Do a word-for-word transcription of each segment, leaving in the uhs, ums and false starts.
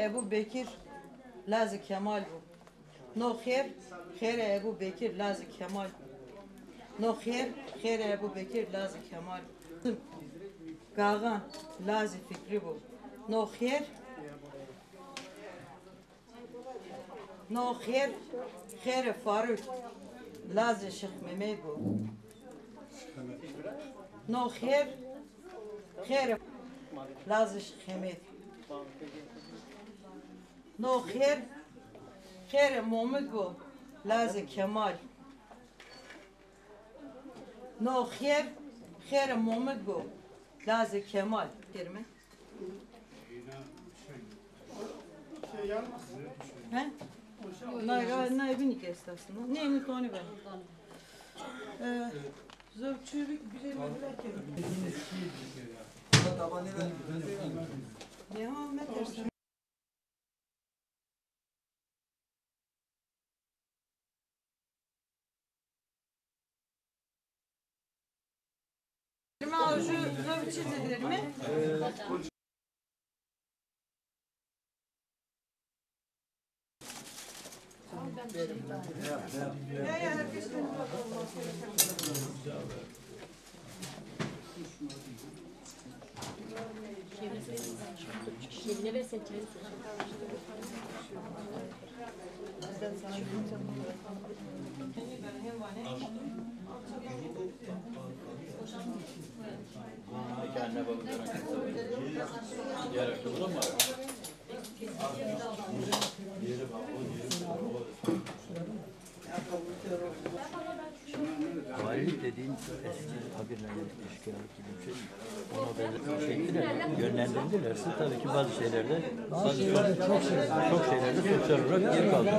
Ebu Bekir lazê Kemal bo. No xêr, xêrê Ebu Bekir lazê Kemal. No xêr, xêrê Ebu Bekir lazê Kemal. Gaxan lazê Fikrî bo. No xêr, no xêr, xêrê Faruk lazê Şêx Memêd bo. No xêr, xêrê lazê Şêx Hemêd. No xêr, xêrê Momid bo, lazê Kemal. No xêr, xêrê Momid bo, lazê Kemal. Kerime. He? Na, na, na, evini kesti aslında. Ne, ne, toni ben. Ee, zor çürük bir şey mi? Devam et. Ma şu zor bir şey dediler mi? Valilik dediğin eski tabirle, yani eşkıyalık gibi bir şey. Ona benzer bir şey değil de yönlendirdilerse tabii ki bazı şeylerde, bazı çok, çok şeylerde sosyal olarak geri kaldı.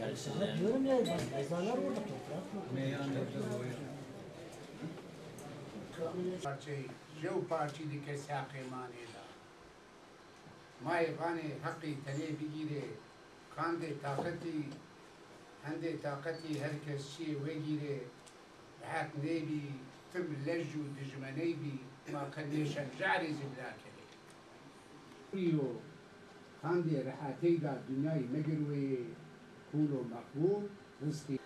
Yani size diyorum ya, bak, mezarlar orada, toprak yok. Parçayı, jew parçayı dike saqê manê da. Ma ê vanê Heqî tenê bigîrê, qandê taqetî, hendê taqetî her kes çiyê wegîrê, bi Heq nêbî, tim lej û dijmeney bî, ma qe nêşen jarê zî vila kerê. Yo, qandê rehetey da dinyayî megirweyê, qûl û meqbûl, rizqî.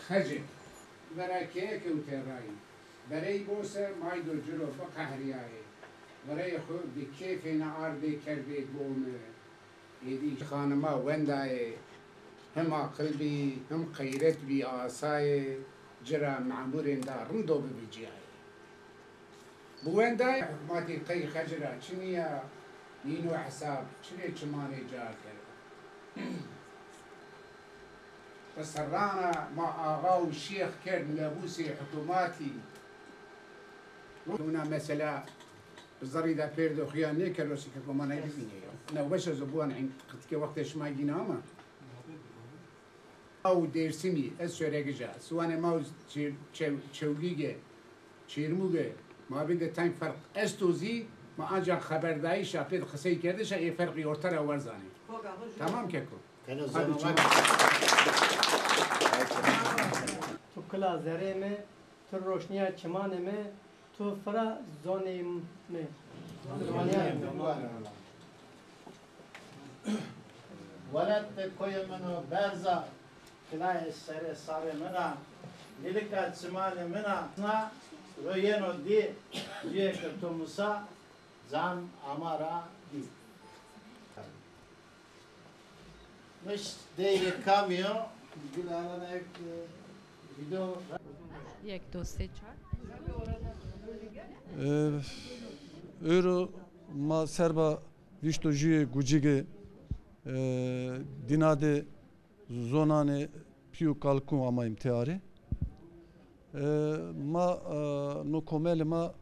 Xecê. Vera keye kewte rayî. Berey bose maydo ciro biqehrîyayê. Vereyê xwu bi kêfêne ardê kerdê gome. Êdî xanima wendayê, him aqil bî, him qeyret bî asayê, ci ra memurên da rindo bibicîyayê. Bi wendayê hukmatî qey xecira çinî ya, nîno hesab, çirê çimanê ca kero. Bi serran ra ma axa û şêx kerd mebûsê hukmatî. Wina mesela bi zerrî de pêrdo xuya nêkero, sike ko ma ney bivînê yo. Ne weş ez o biwan, qitike wextê şima gîna ama. Aw Dêrsimî, ez Soregij a. Siwanê ma û Çê-, Çew-, Çewlîge, Çêrmûge, mabên de tayn ferq esto zî, ma ancax xeberdayîşa pê de qisey kerdiş a ê ferqî orte ra werzanê. Tamam keko. Hadi çima. Tu kila zerê mi, tu roşnîya çimanê mi, tu fira zonê mi. Zonê mi. Welatê koyê min o berz a, kilayê serê sarê min a, lîlika çimanê min a. Na ro yeno dî, cuyê ke to musa, can ama ra dî. Miş deyrê kamî yo? Gül Alan ek, e, video. Yek, do, sê, çar. E, ewro ma serba vîşt û jûyê Gucîge, e, dîna de zonanê pî û kalikû amayîm têarê. E, ma, e, no komelê ma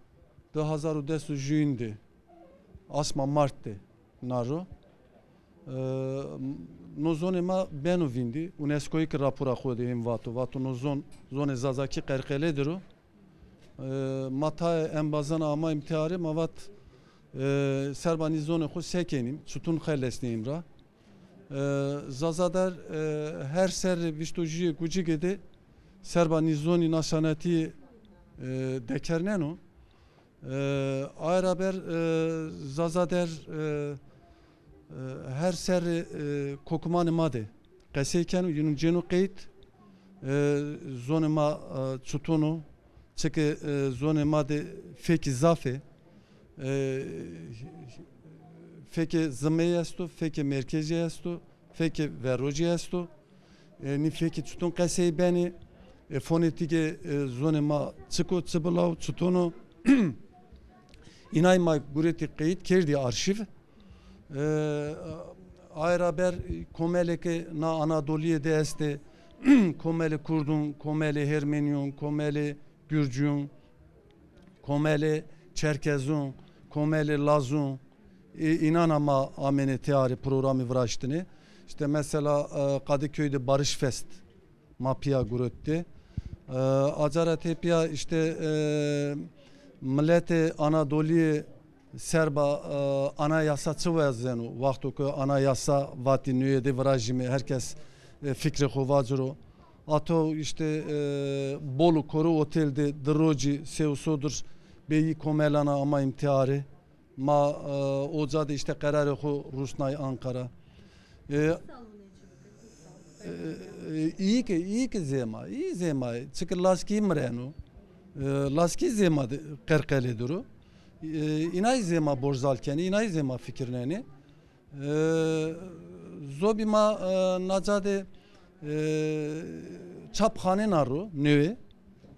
di hazar û des û jûyîn de, asma mart de na ro. E, no zonê ma beno vîndî. UNESCOyî ki rapora xo de hên vato. Vato no zon, zonê Zazakî qerqele dir o. E, ma tayê embazan amayîm têarê, ma vat, e, serba nî zonê xo se kenîm, çitûn xelesneyîm ra. E, Zazader, e, her serrî vîst û jûyê gucigê de serba nî zonî naşanetî, e, dekerneno. E, aye ra ber, e, Zazader, e, e, her serrî, e, kokumanê ma de qesey keno, yînûn cêno qeyd. E, zonê ma, e, çiton o, çike, e, zonê ma de fekî zaf ê. E, fekê zimeyî esto, fekê merkezî esto, fekê verocî esto. E, nî fekî çiton qesey benê, e, fonetîkê, e, zonê ma çik o, çi bila o, çiton o. Înay ma guretî qeyd kerdî arşîv. E, aye ra ber komelê ke na Anadolîye de estê, komelê kurdun, komelê hermenîyun, komelê gurcun, komelê çerkezun, komelê lazun, e, înana ma amêne têarê programî viraştine. Îşte mesela, e, Kadıköy de Barış Fest ma pîya guretî. E, acara tepîya îşte, e, miletê Anadolîye serba, e, anayasa çi wazeno? Wexto ke anayasa vatî nûye de virajîme, her kes, e, fikrê xo vaciro. Ato îşte, e, Bolu Koru Otel de di rocî sey û sodir bêyî komelana amayîm têarê. Ma, e, oca de îşte qerarê xo rusnay Anqara. E, e, e, îyî ke, îyî ke zê ma, îyî zê ma. Çike laskî mireno. E, laskî zê ma de qerqelê diro. E, înay zê ma borzal kenê, înay zê ma fikirnenê. E, zobî ma, e, naca de, e, çapxane na ro, newê.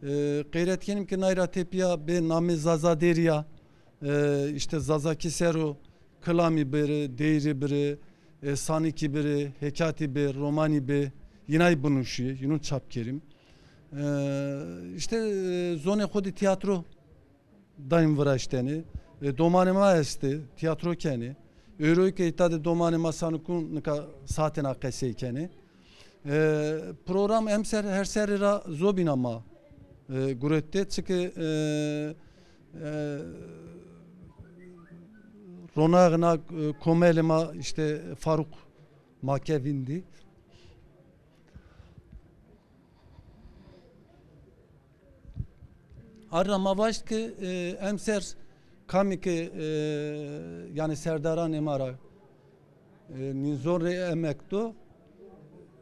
E, qeyret kenîm ke nay ra tepîya bê namê Zazaderîya, e, îşte Zazakî ser o kilamî bêrê, deyîrî bêrê, e, sanikî bêrê, hekatî bê, romanî bê, yînay binuşî, yînûn çap kerîm. E, îşte, e, zonê xo de tîyatro dayîm viraştene. E, domanê ma estê, tîyatro kenê. Ewroyî ke îta de domanê ma sanikun nika saetêna qesey kenê. E, program emser her serrî ra zobîna ma, e, guretê, çike, e, e, ronaxê na, e, komelê ma îşte Faruk ma ke vîndî. Arra ma vaşt ke, e, emser kamî ke, e, yanî serdaranê ma ra, e, nî zon rê emek do,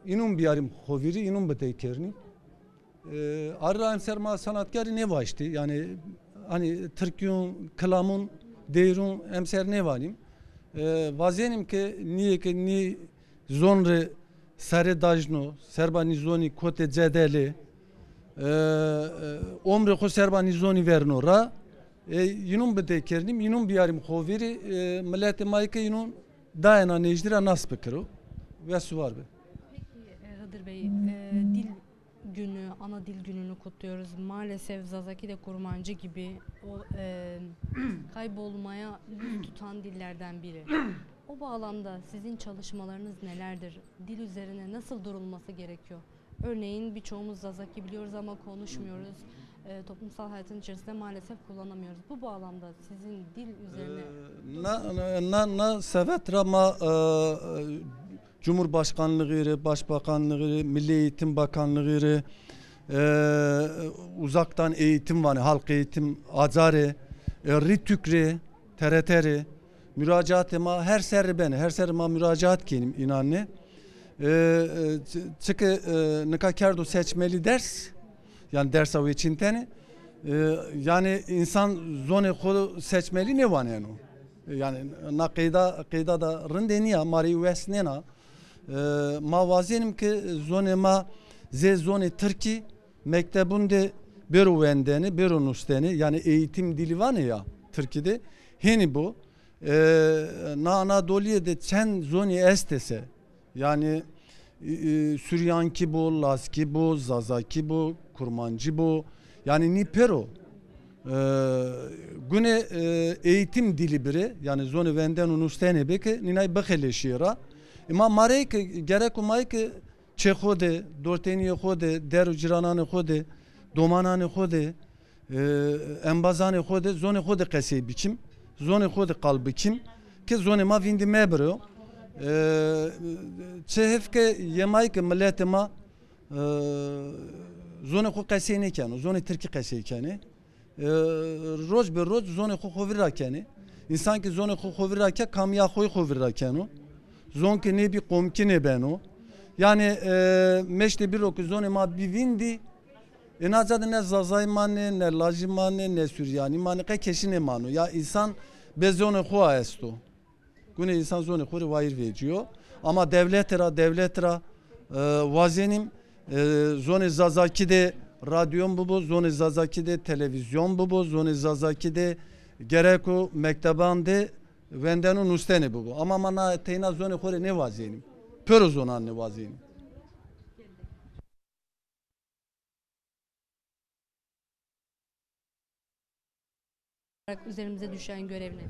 înûn biyarîm xo vîrî, înûn bi dey kernî. E, arra emser ma sanatkarî nêvaştî, yanî, hanî tirkîyûn, kilamûn, deyîrûn emser nêvanîm. E, wazenîm ke nîyê ke nî zon rê serê dajno, serba nî zonî kotê cedelê, e, e, omrê xo serba nî zonî verno ra, e, yînûn bi dey kernîm, yînûn biyarîm xo vîrî, e, miletê ma yê ke yînûn dayena nêjdî ra nas bikiro. Wes û war be. Peki, e, Hıdır Bey, e, dil günü, ana dil gününü kutluyoruz. Maalesef Zazaki de Kurmancı gibi o, e, kaybolmaya yüz tutan dillerden biri. O bağlamda sizin çalışmalarınız nelerdir? Dil üzerine nasıl durulması gerekiyor? Örneğin birçoğumuz Zazaki biliyoruz ama konuşmuyoruz. E, toplumsal hayatın içerisinde maalesef kullanamıyoruz. Bu bağlamda sizin dil üzerine... E, na, na, na, na sevet ra ma, e, e, Cumhurbaşkanlığı rê, Başbakanlığı rê, Milli Eğitim Bakanlığı rê, e, uzaktan eğitim vanê, halk eğitim aca rê, e, RTÜK rê, TRT rê, muracaatê ma her serrî benê, her serrî ma muracaat kenîm înanê. E, e, çi-, çike, e, nika kerdo seçmeli ders, yanî dersa weçîntene, e, yanî însan zonê xo seçmeli nêwaneno. E, yanî na qeyda, qeyda da rindê nîya, ma rê wes nêna. E, ma wazenîm ke zonê ma zê zonê tirkî mektebûn de bêro wendene, bêro nustene, yanî eğitim dili vanê ya tirkî de, hênî bo. E, na Anadolîye de çend zonî estê se, yanî, e, e, Suryankî bo, Lazkî bo, Zazakî bo, Kurmancî bo, yanî nî pêro. E, gune, e, eğitim dili birê, yanî zonê wenden û nustenê bê ke nînay bixeleşîyê ra. Ema ma rê ke gereko ma yê ke çê xo de, dortênîyê xo de, der û cîrananê xo de, domananê xo de, e, embazanê xo de, zonê xo de qesey bikîm, zonê xo de qal bikîm ke zonê ma vîndî mebiro. E, çi hêf ke yê ma yê ke miletê ma, e, zonê xo qesey nêkeno, zonê tirkî qesey kenê. E, roc bi roc zonê xo xo vîr ra kenê. Însan ke zonê xo xo vîr ra ke, kamîya xo yê xo vîr ra keno. Zon ke nêbî, qomkî nêbeno. Yanî, e, meştê bîro ke zonê ma bî vîndî, ê na ca de ne Zazayî manê, ne Lajî manê, ne Suryanî manê, qe keşî nêmano. Ya însan bê zonê xo a esto. Gunê însan zonê xo rê wayîr vecîyo. Ama dewlete ra, dewlete ra, e, wazenîm, e, zonê Zazakî de radyon bibo, zonê Zazakî de televîzyon bibo, zonê Zazakî de gereko mekteban de wendeno nustene bibo. Ama ma na teyna zonê xo rê nêwazenîm. Pêro zonan rê wazenîm. Üzerimize düşen görev ne?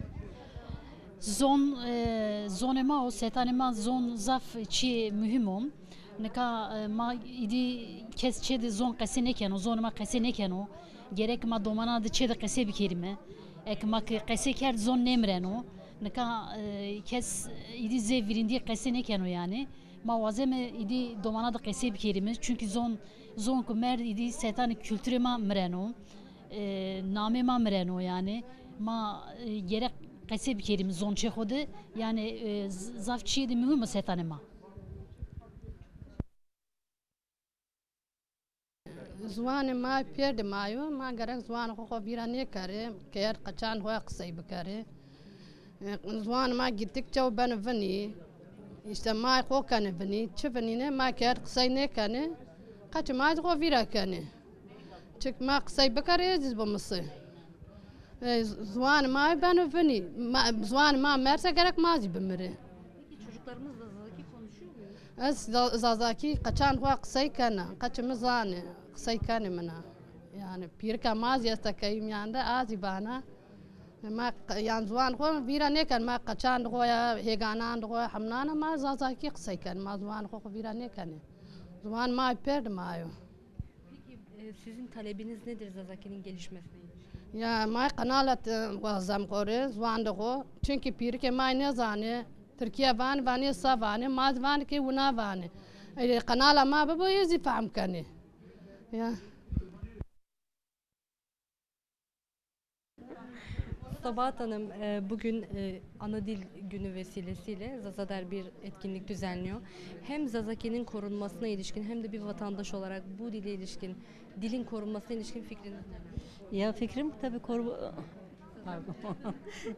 Zon, e, zonê ma û setanê ma zon zaf çî muhîm o. Nika, e, ma îdî kes çê de zon qesê nêkeno, zonê ma qesê nêkeno. Gerek ma domana de çê de qesê bikerîme. Eke ma ke qesê kerd zon nêmireno. Nika, e, kes îdî zê vîrîndî qesê nêkeno yanî. Ma wazeme îdî domana de qesê bikerîme. Çunkî zon, zon ke merd îdî setanê kulturê ma mireno. E, namê ma mireno yanî. Ma, e, gerek qesê bikerîme zonçê xo de. Yanî, e, z-, zaf çîyê de muhîm o setanê ma. Ziwanê ma pêrdê ma yo, ma gerek ziwanê xo xo vîra nêkerê, kerd qeçan xo ya qisey bikerê. E, ziwanê ma gittikçe o beno vinî. Îşte ma xo kenê vinî, çi vinîne ma kerd qisey nêkenê, qeçê ma zî xo vîra kenê. Çik ma qisey bikerê, ez zî bimisê. E, ziwanê ma beno vinî. Ma, ziwanê ma merse gerek ma zî bimirê. Peki çocuklarımız da Zazaki konuşuyor mu? Ez Za-, Zazakî qeçan xo qisey kena. Qeçê mi zanê, qisey kenê mina. Yanî pîrika ma zî esta keyî mîyan de, a zî vana. Ma qe-, yan ziwan xo vîra nêken, ma qeçan xo ya, hêganan xo ya, hemnana ma Zazakî qisey ken. Ma ziwan xo xo vîra nêkenê. Ziwan ma pêrdê ma yo. Peki, e, sizin talebiniz nedir Zazaki'nin gelişmesine ilişkin? Ya, ma qenala wazem xo rê, ziwandê xo. Çunkî pîrikê ma nêzanê. Tirkîya vanê, vanê sa vanê, ma zî vanê ke wina vanê. E, qenala ma bibo, ê zî fehm kenê. Ya. Sabahat Hanım, e, bugün, e, Ana Dil Günü vesilesiyle Zazader bir etkinlik düzenliyor. Hem Zazaki'nin korunmasına ilişkin hem de bir vatandaş olarak bu dile ilişkin, dilin korunmasına ilişkin fikriniz neler? Ya fikrim tabii koru... Pardon.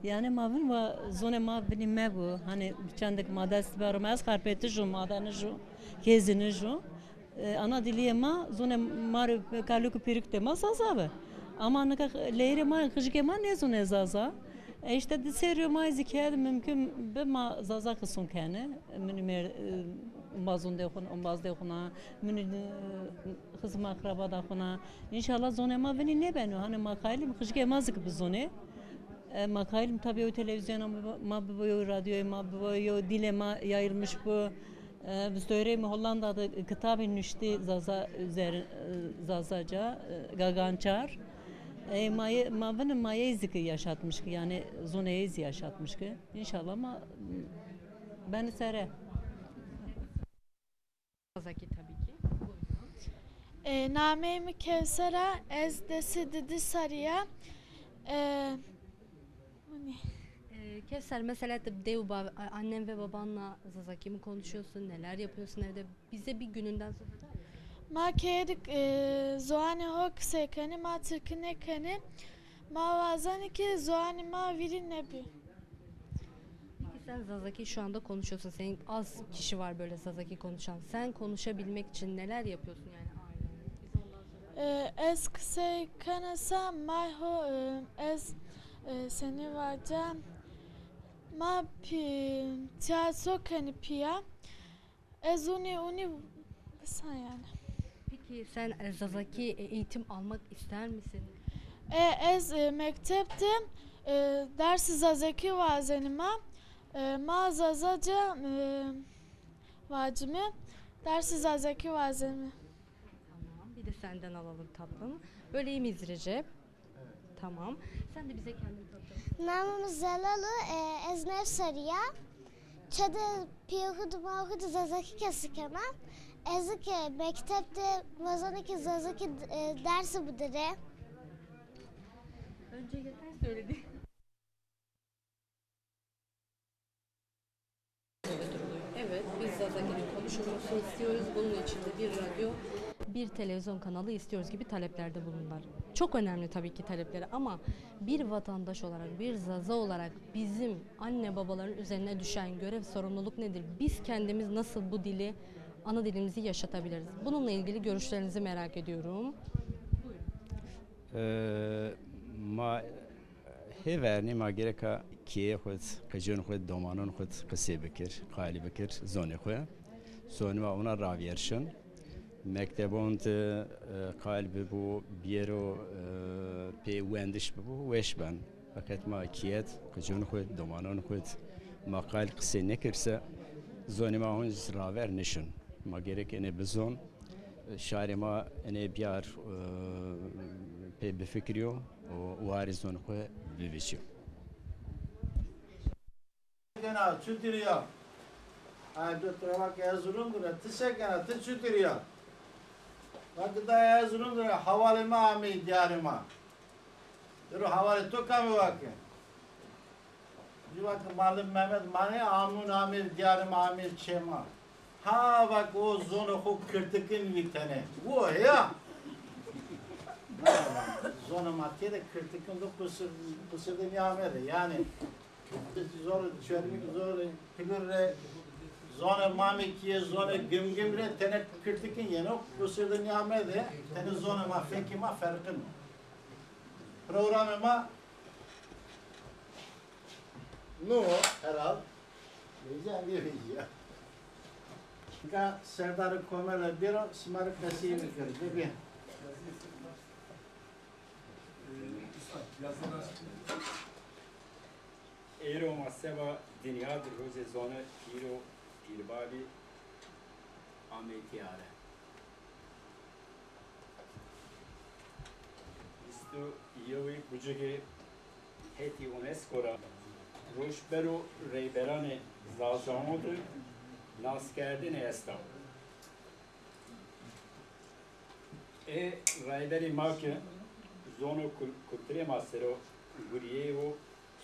Yanî ma vin wa zonê ma vinî mebo. Hani çendek ma dest bero, ma ez xarpêtij o, madenij o, kêzinij o. E, ana dilîyê ma, zonê ma rê, kalûk û pîrikdê ma Zaza bi. Ama nika leyîrê ma, qijikê ma nêzonê Zaza. E, îşte di serrî yo ma zî kerd mumkin bi ma Zaza qison kenê. Min umer, e, umbazondê xo, umbazdê xo na, min, e, xizim akraba da xo na. Înşallah zonê ma vinî nêbeno. Hanê ma qayîl îm qijikê ma zî ki bizonê. E, ma qayîl îm tabî yew televîzyona ma bibo, yew radyoyê ma bibo, yew dîlê ma yayılmış bo. E, biz doyrê mi Hollanda de kitabê nuştî Zaza üzerin, e, Zazaca, e, Gagançar. E, ma ye, ma vini ma yey zî ki yaşatmış ki, yanî zonê yey zî yaşatmış ki. Înşallah ma beni sere. Zazakî tabii ki. E, nameyê mi Kewser a, ez desê di di serrî ya. E, Ee, Kevser, mesela de dew ba-, annen ve babanla Zazaki mi konuşuyorsun? Neler yapıyorsun evde? Bize bir gününden söz eder misin? Ma keydik, e, ziwanê ho qisey kenê, ma tirkî nêkenê. Ma wazenê ke ziwanê ma vîrî nêbî. Peki sen Zazaki şu anda konuşuyorsun. Senin az kişi var böyle Zazaki konuşan. Sen konuşabilmek için neler yapıyorsun yani ailenle? Bize ondan söz eder misin? E, ez qisey kena sa may ho, e, ez, e, senî vaca, ma pî, tîyatrokenî pîya. Ez unî unî bisan yanî. Peki sen e, Zazaki e, eğitim almak ister misin? E, ez, e, mekteb de, e, dersê Zazakî wazenîme. E, ma Zazaca, e, vacime. Dersê Zazakî wazenîme. Tamam, bir de senden alalım tatlım. Böyle iyi miyiz Recep? Tamam. Sen de bize kendini tanıtır mısın? Namê mi Zelal o, e, ez new serrî ya. Çê de pîyê xwu de, mawê xwu de zazakî qesey kena. Ez ke mekteb de wazena ke zazakî, e, dersi bidirê. Önce yeter söyledi. Evet, biz Zazakili konuşulmasını istiyoruz. Bunun için de bir radyo, bir televizyon kanalı istiyoruz gibi taleplerde bulundular. Çok önemli tabii ki talepleri ama bir vatandaş olarak, bir Zaza olarak bizim anne babaların üzerine düşen görev, sorumluluk nedir? Biz kendimiz nasıl bu dili, ana dilimizi yaşatabiliriz? Bununla ilgili görüşlerinizi merak ediyorum. Buyurun. E, ma hê vernî ma gereka keyê xwu, qicûn xwu, domanon xwu qisê bikir, qalî bikir zonê xwu. Zonê ma ona ravîyer şin. Mektebon de, e, qal bibû, biyero, e, pê wendiş bibû, weş ben. Feqet ma kiyet, qicûn xwu, domanon xwu, ma qal qisê nêkir se, zonê ma hûn zî raver nişin. Ma gerek enê bizon. Şarê ma enê biyar, e, pê bifikirîyo û warê zon xwu bivîçîyo. Kena, çutir ya? Ay, doktor, vake Erzurum bira, ti se kena, ti çutir ya? Vake da Erzurum bira, havalê ma amey diyarê ma. Dero havalê to kamî vake? Ju vake Malim Mehmet manê, amûn amir diyarê ma, amir çê ma. Ha vake o zonê xo kirtikin vîtene. Wo ya. Na, zonê ma têde kirtikin do qusir, qusir de nîyamede. Yanî zonê Çermik, zonê Pilur re, zonê Mamekîye, zonê Gimgim re tene kirtikin yeno, qusir de nîyamede. Tene zonê ma, fekê ma ferqin o. Programê ma no herhal. Vêjîya, nêvêjîya. Nika serdarê komele bêro, sima rê qesey bikir. Bibî. Êro ma seba dinya di rojê zone pîr û pîrbalî ameyî tîyare. Vîst û yewî Bucigê hetî UNESCO ra rojber û reyberanê Zazaon de naskerdene esta. Ê rayberê ma ke zon û kul-, kulturê ma ser o gurîyê û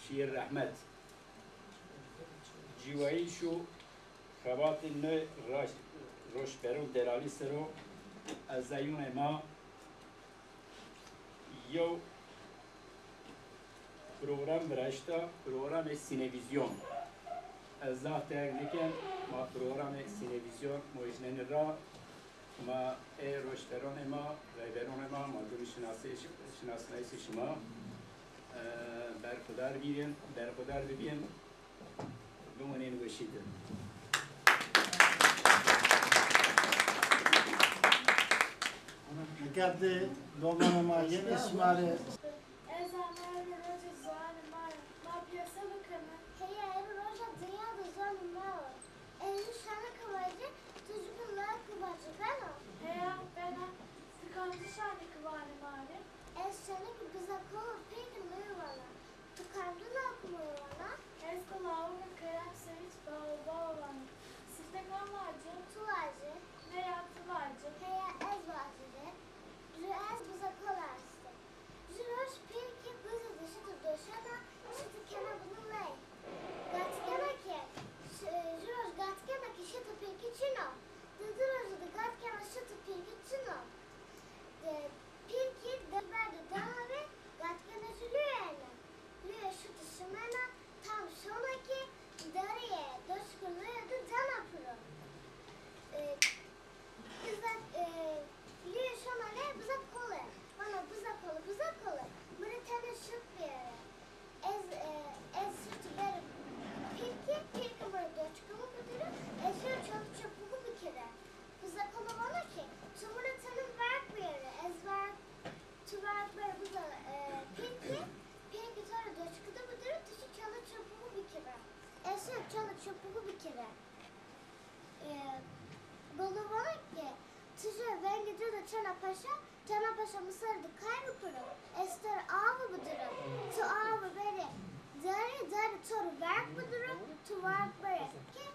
şîyê rehmet. Cîwayîş û xebatê nê raş-, roşberon delalî ser o ezayûnê ma yew program viraşta, programê Sînevîzyon. Ez zaf derg niken, ma programê Sînevîzyon mojnenî ra, ma ê roşberonê ma, reyberonê ma, ma gurî şinasê-, şinasnayîsê şima, e, berxudar bîyên, berxudar bibîyên. Bimonên weşî de. Nika di domanê ma yenê şima rê. Ez ameyîme rojê zonê ma yo. Ma pîyase bikeme. Heya, ero roja dinya de zonê ma yo. Ez ju şanike vajî, ti ju ke layikî vajî, beno? Heya, bena. Ti kamcî şanike vanê ma rê? Ez şanike Biza Kol û Pêrkê Luyî vana. Ti kamcî lawikê Luyî vana? Ez ke lawikê Kerem Seîd Baobao vana. Sifte kam vaco? Tu vace. Heya, ti vace. Heya, ez vacî rê. Ju ez Biza Kol estê. Ju roj pêrkî Biza de şito doşena, şito kena bino lay. Gat kena ke, ş-, ju roj gat kena ke şito pêrkî çin o. Di di roje de gat kena şito pêrkî çin o. De, pêrkî de berdo dana ve, gat kena ju luye ena. Luye şito şimena, tam şona ke darîye doşkê luye de dana piro. E, Biza, e, luye şona lê Biza Kole. Vana Biza Kole, Biza Kole, mi rê tene şit bêre. Ez, e, ez şit bêrî pêrkî, pêrkî mi rê doçikû bidiro, ez şew çalî çopûkû bikire. Biza Kole vana ke, ti mi rê tene verg bêre, ez verg, ti verg bêre Biza, e, pêrkî, pêrkî to rê doçikû de bidiro, ti şew çalî çopûkû bikire. Ez şew çalî çopûkû bikire. E, Bolo vana ke, ti ju vengê ci de çena paşa, çena paşa mi ser de kay bikiro, ez to rê awe bidiro. Ti awe bêrê darî, darî to rê verg bidiro, ti verg bêrê ke,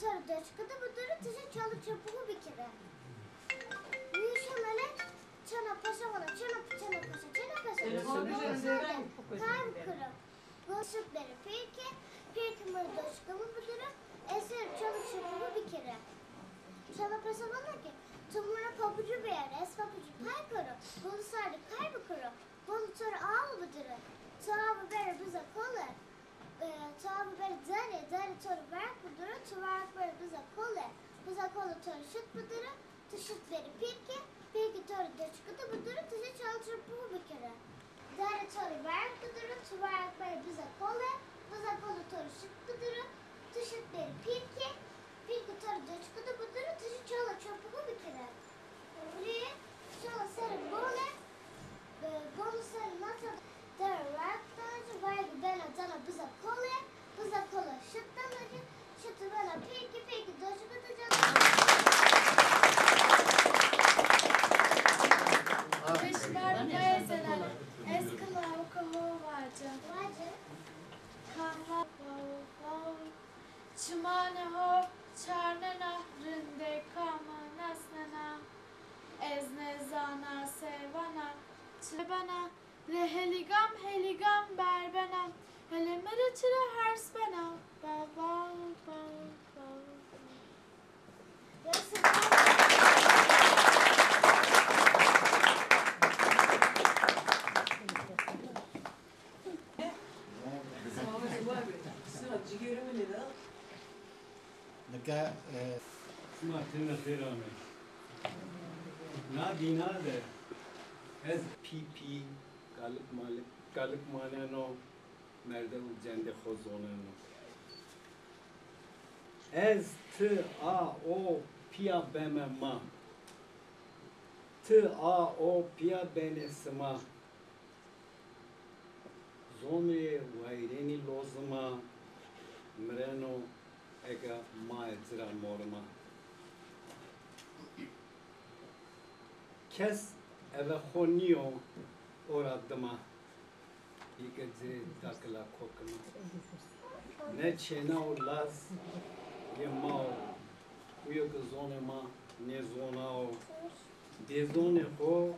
Toro doçku de biduro, tije çalı çırpığı bikire. Büyük şemale çana paşa vana, çana, çana paşa, çana paşa. Çana paşa, kay bikiro. Gol şut beri peki, peki mi doçku mı biduro, eser çalı çırpığı bikire. Çana paşa vana ki, tu mına pabucu beyer, ez pabucu pay koro, gol sarı kay bikiro. Bolu toro awi bidiro, tu awi bere biza kole, e, tu awi bere dere, dere toro verg bidiro, tu verg bere biza kole, biza kole toro şut bidiro, tu şut beri pîrke, pîrke toro doçku de bidiro, tu jê çalı çırpığı bikire. Dere toro verg bidiro, tu verg bere biza kole, biza kole toro şut bidiro, tu şut beri pîrke, pîrke toro doçku de bidiro, tu jê çalı çırpığı bikire. Rê şola serê bole, e, bolu serê nata dero verg dana ci, vergi bena dana biza kole, biza kole şit dana ci, şiti bena pêki, pêki doçku de cana. Weş ver, ez kılawuka ho vaci. Vaci. Kamla, wow, wow. Çimanê ho çarnena, rindê kami nasnena. Ez nêzana se vana, çi bena, rê heligam heligam berbena, hele mi rê çira hers bena. Baw, baw, baw, baw, baw. Nika, e, sima tena xêr amê. Na dîna de ez pî pî, kalik malik, kalik maneno, merde û cendê xo zoneno. Ez ti a o pîya beme ma. Ti a o pîya benê sima. Zonê wayîrênî lozima, mireno ega maye ci ra morima. Kes eve xo nîyo o ra dima, bî ke ci dakila kokima. Ne çêna û laz yê ma o, uyo ke zonê ma nêzona o. Bê zonê xo,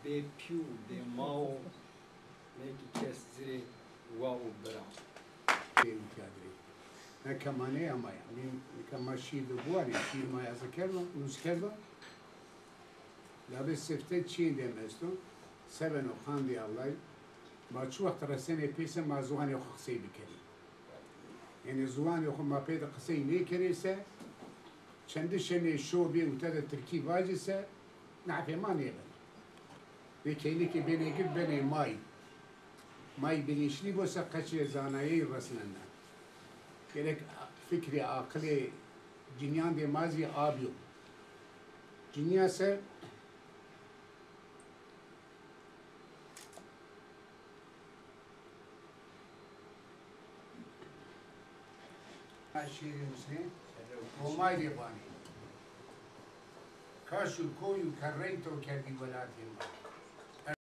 bê pî û bê ma o. Ne ki kes ci rê wa û bira. Ê îmtîyadî rê. Ne ke ma nêamaya. Nî-, ke ma şîîr de biwanê, şîîr ma yaze kerdo, nus kerdo. Labê sifte çîyêndê mi esto. Se beno qandê Ellay, ma çi wext resenê pêse ma ziwanê xo qisey bikerê. Yanî ziwanê xo ma pê de qisey nêkerê se, çendî şenê şo bê û tede tirkî vajê se, nafê ma nêbeno. Vê keynikê benê gird benê may. May bilinçlî bo se qeçê zanayeyî resnena. Gerek fikrê, aqilê cinîyandê ma zî a bîyo. Cinîya se Ha, şêrê Husnê, Homay rê vanê. Kaş û koy û kerrey to kerdî welatê ma.